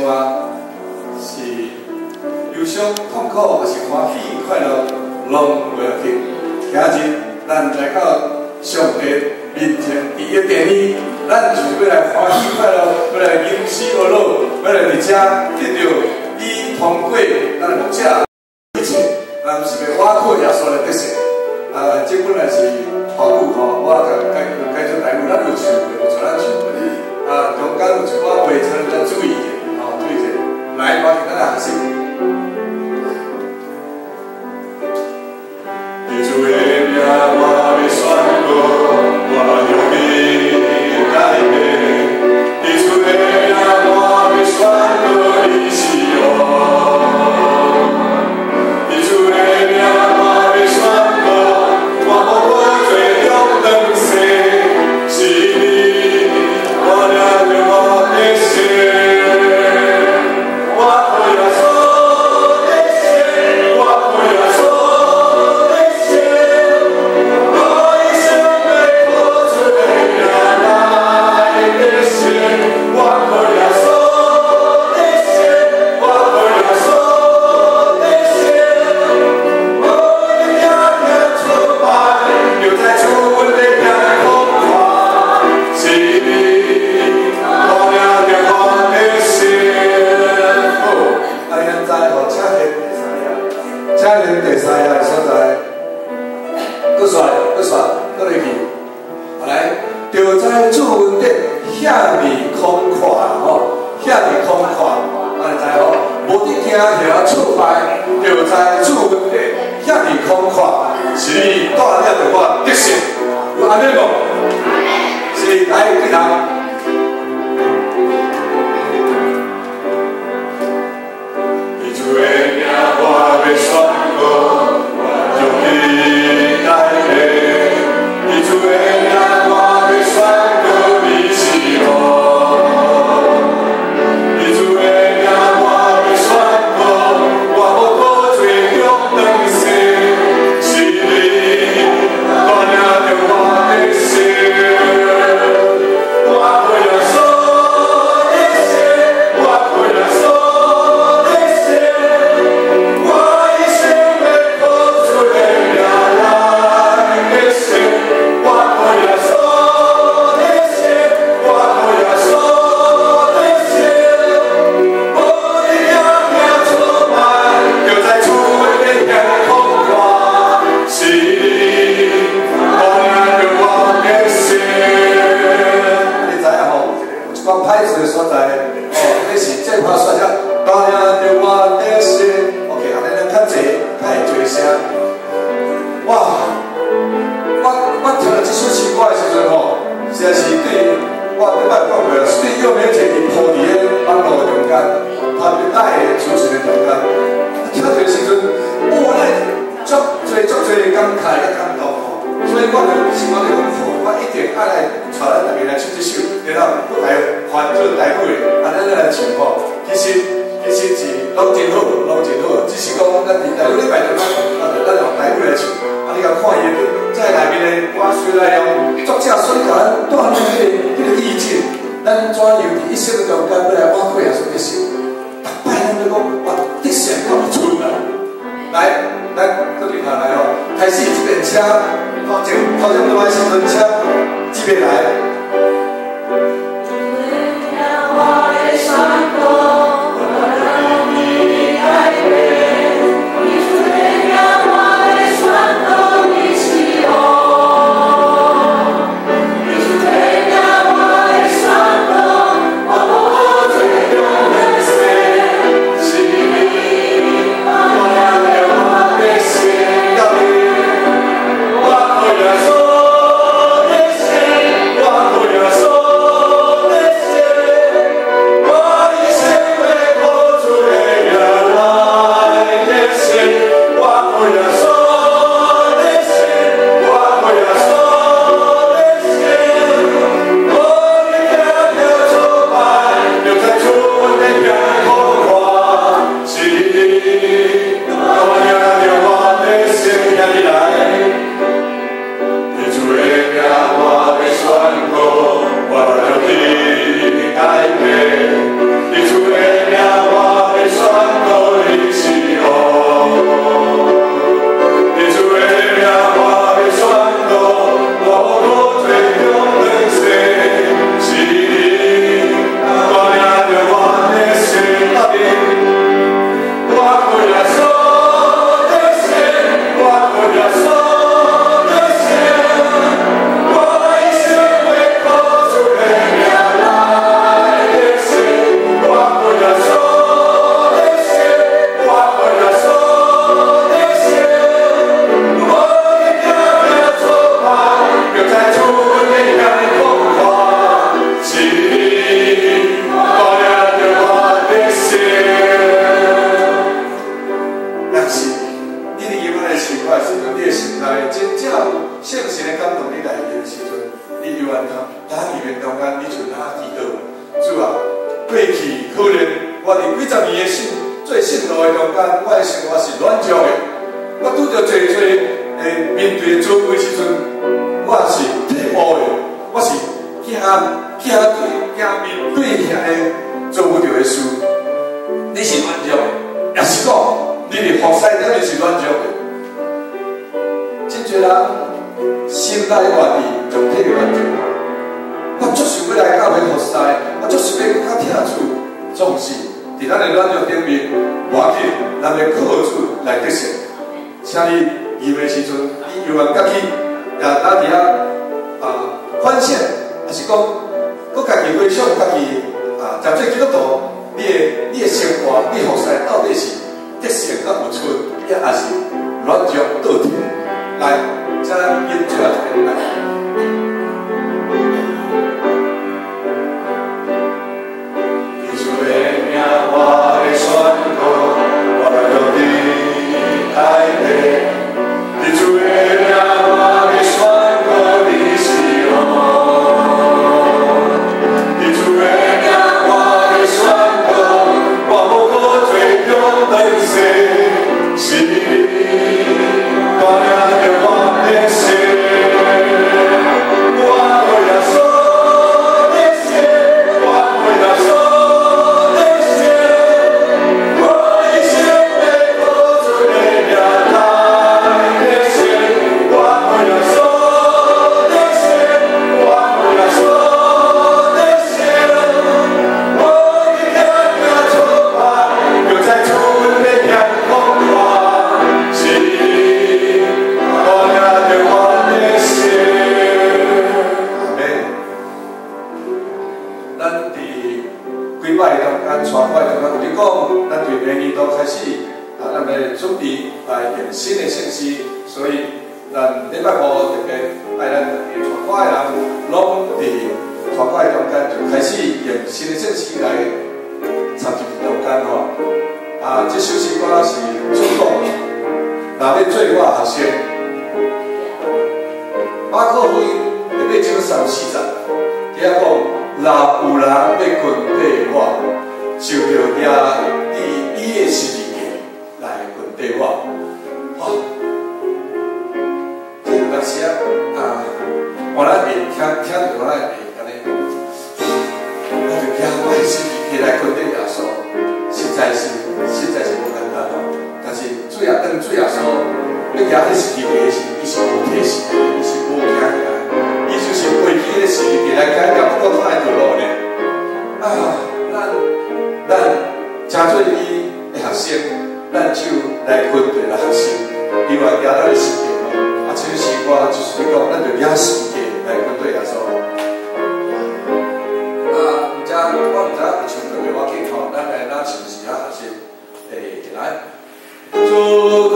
活是憂傷、痛苦，抑是歡喜、快樂，攏袂要緊。今日咱來到上帝面前，佇伊的殿裡，咱就是欲來歡喜快樂，欲來吟詩學樂，欲來佇遮得著伊通過咱的牧者一切，咱是欲倚靠耶穌來得勝。啊，這本來是華語吼，我共改改做台語，咱有唱過，有帶咱唱過。啊，中間有一寡話，請咱注意者，吼，注意者。來，我咱來學習。主的名，我欲宣告，我勇敢改變。主的名，我欲宣告，伊是王。主的名，我欲宣告，我無無罪中轉世，是你帶領著我得勝。我靠耶穌得勝，我靠耶穌得勝，我一生欲靠主的名來得勝。我靠耶穌得勝，我靠耶穌得勝，無論行行挫敗，就在主恩的天空看，是你帶領著我得勝。好，啊，現在吼，請現第三頁，請現第三頁的所在，閣煞，閣煞，閣落去，來，就在主恩典遐爾寬闊吼，遐爾寬闊，啊，你知吼？無得驚遐挫敗，就在主恩典遐爾寬闊，是你帶領著我得勝，有按呢無？是，來，對頭。主的名，我欲宣告，我勇敢改變。主的名，我欲宣告，伊是王。主的名，我欲宣告，我無靠罪中轉世，是你帶領著我得勝。我靠耶穌得勝，我靠耶穌得勝，我一生欲靠主的名來得勝。我靠耶穌得勝，我靠耶穌得勝，無論行行挫敗，就在主恩的天空看，是你帶領著我得勝。你知影吼？有一寡歹勢的所在，哦，這是這拍煞只帶領著我得勝。OK，按呢咱較濟，較會濟聲。哇！我聽著這首詩歌的時陣吼，實在是對我頂擺講過啦，對幼明姐伊鋪佇咧網路的中間，他帶的主持的中間，聽著的時陣，哇！咱足濟足濟感慨佮感動吼。所以我就心肝就講，我一定愛來帶咱大家來唱這首，然後閣來翻做台語的，按呢咱來唱吼。其實是攏真好，攏真好，只是講咱佇台語禮拜中間，啊，咱用台語來唱。啊，你共看伊在內面的歌詞內容，作者所共咱帶領彼個意境，咱怎樣佇一生的中間欲來倚靠耶穌得勝？逐擺咱都講，我得勝到賰啊！來，咱閣對頭來吼，開始這邊請頭前頭前落來時陣，請這邊來。我欲宣告，我勇敢改變。主的名，我欲宣告，伊是王。主的名，我欲宣告，我無罪中轉世，是你帶領著我得勝。我靠耶穌得勝，我的信做信徒的中間，我的生活是軟弱的。我拄著濟濟的面對的遭遇時陣，我是退步的，我是驚驚對驚面對遐个做無著的事。你是軟弱的，也是講你佇服侍頂面是軟弱的。真濟人心內願意就體軟弱。我足想欲來教會服侍，我足想欲閣較疼主，總是佇咱的軟弱頂面，無要緊，咱欲靠主來得勝。請你入的時陣，你猶原家己也呾佇遐啊反省，抑是講，閣家己回想家己啊，誠做基督徒，你的生活，你服侍到底是得勝佮有出，抑抑是軟弱倒退？來，請咱飲最後一個來。耶穌的名，我會宣告，我來到你內底。耶穌的名，我會宣告，你是王。耶穌的名，我會宣告，我無閣做中轉世，是你帶領著我的生。我為耶穌的生，我為耶穌的生，我一生欲靠主的名來得勝。我為耶穌的生，我為耶穌的生，我的行行挫敗，就在主的天空看，是你帶領著我的生。阿們。咱佇幾擺中間，傳擺中間有咧講，咱對明年度開始啊，咱欲準備來用新的聖詩，所以咱禮拜五特別愛咱傳歌的人，攏佇傳歌的中間就開始用新的聖詩來參入中間吼。啊，這首詩歌是主講，若欲做我學生，馬可福音第八章三十四節，佇遐講，若有人欲跟綴我，就著舉伊的十字架來跟綴我。哇！這有當時啊，我咱會聽聽著，我咱會按呢，我就舉我的十字架來跟綴耶穌，實在是無簡單哦。但是主耶當主耶穌欲舉彼十字架時，伊是無提示的，伊是無驚起來，伊就是背起彼十字架來行行，不過看會著路呢。啊，咱誠做伊的學生，咱就來跟綴來學習，伊嘛舉咱的十字架哦。啊，這首詩歌就是咧講，咱就舉十字架來跟綴耶穌。啊，毋知我毋知影會唱著袂要緊吼，咱來咱是毋是遐學習？欸，來。主講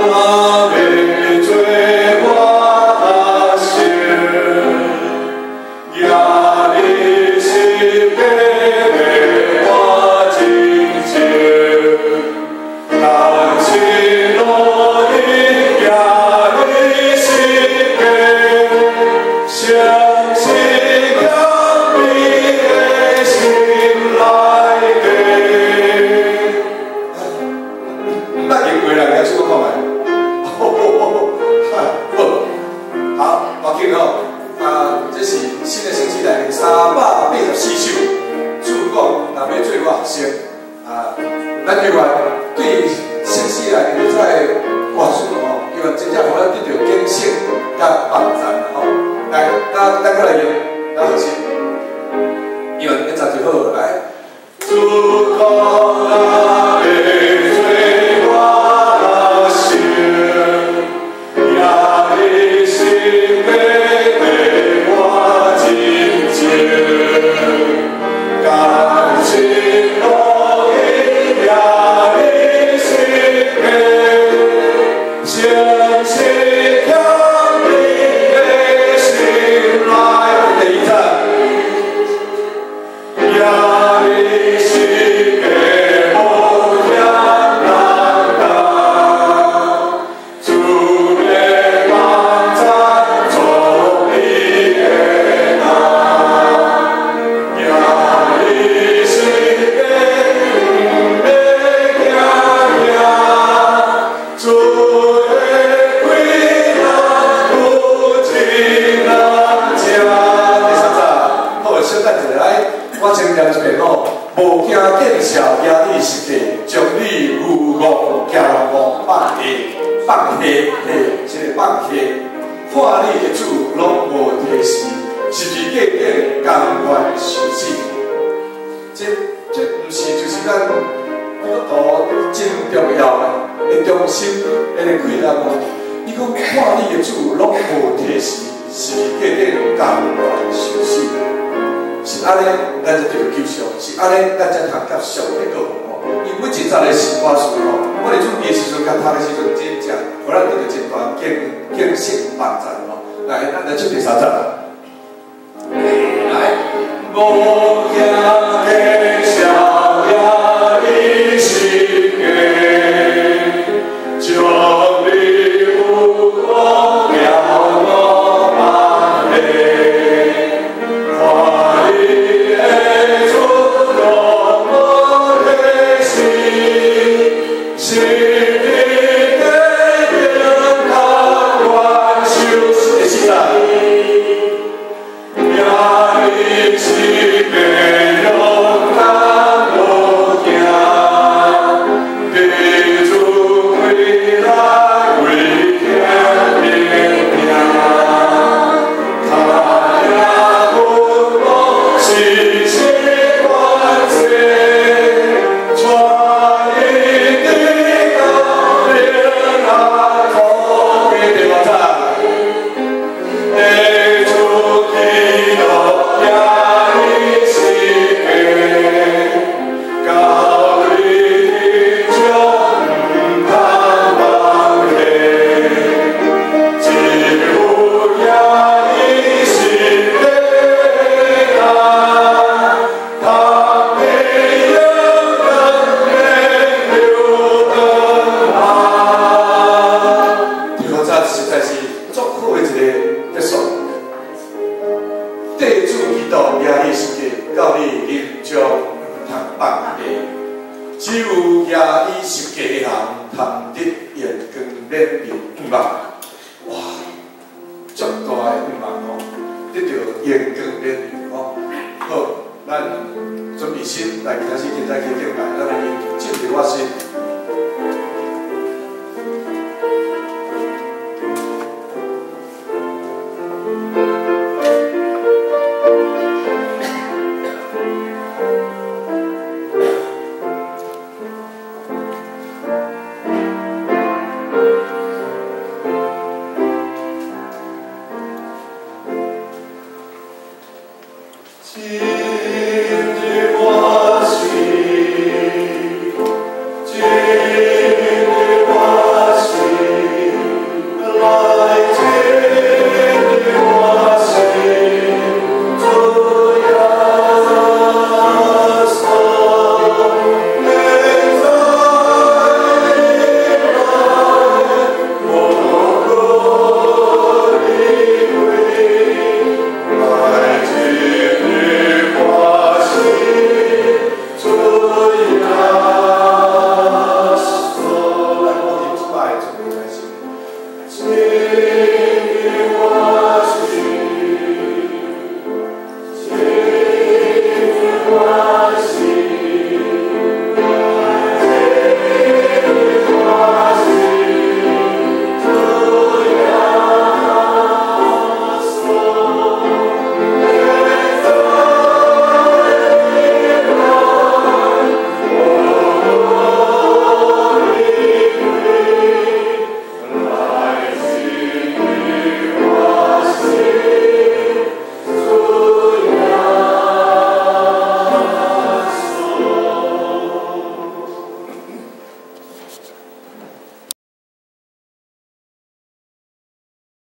若欲做我學生，舉你十架袂我前行，同心努力舉你十架，相信謙卑的心內底。毋捌用過人，舉手看覓。好，好，無緊吼。啊，這是新的聖詩內面384首，主講若欲做我學生。啊，咱另外對聖詩內面的這個歌詞吼，伊嘛真正予咱得著警醒佮幫贊吼。來，咱閣來用，咱學習。伊嘛演唱就好，來。主講若欲做我學生，舉你十架綴我前行，同心努力舉你十架，相信謙卑的心內第二節。舉你等一下來，我先念一遍吼。無驚見笑，耶利十架，將你如戇行戇放下，放下下，這個放下。看你的主攏無提示，十字架頂甘願受死。這毋是就是咱基督徒真重要的中心的氣力無？伊講看你的主攏無提示，十字架頂甘願受死。是按呢，咱才得著救贖；是按呢，咱才通佮上帝過好。因為每一節的詩歌詞吼，我佇準備的時陣，佮讀的時陣，真正予咱得著真大警警醒幫助吼。來，咱來唱第三節。來，無驚見笑耶利十架，將你有我交我放下，看你的主攏無提示，十字架頂甘願受死。第四節。耶利十架勇敢無驚，佇主開來為天命定，跤跡阮無時時關切，帶伊直到永安土地。第五節。地主基督耶利十架，到臨終毋通放下，只有耶利十架，通得永遠免流轉啊！第五節實在是足好的一個結束。地主基督耶利十架，到你臨終毋通放下。只有耶利十架的人，通得榮光免流願望。哇，足大的願望哦，得著榮光免流哦。好，咱準備心來開始現在去敬拜，咱來進入我心。进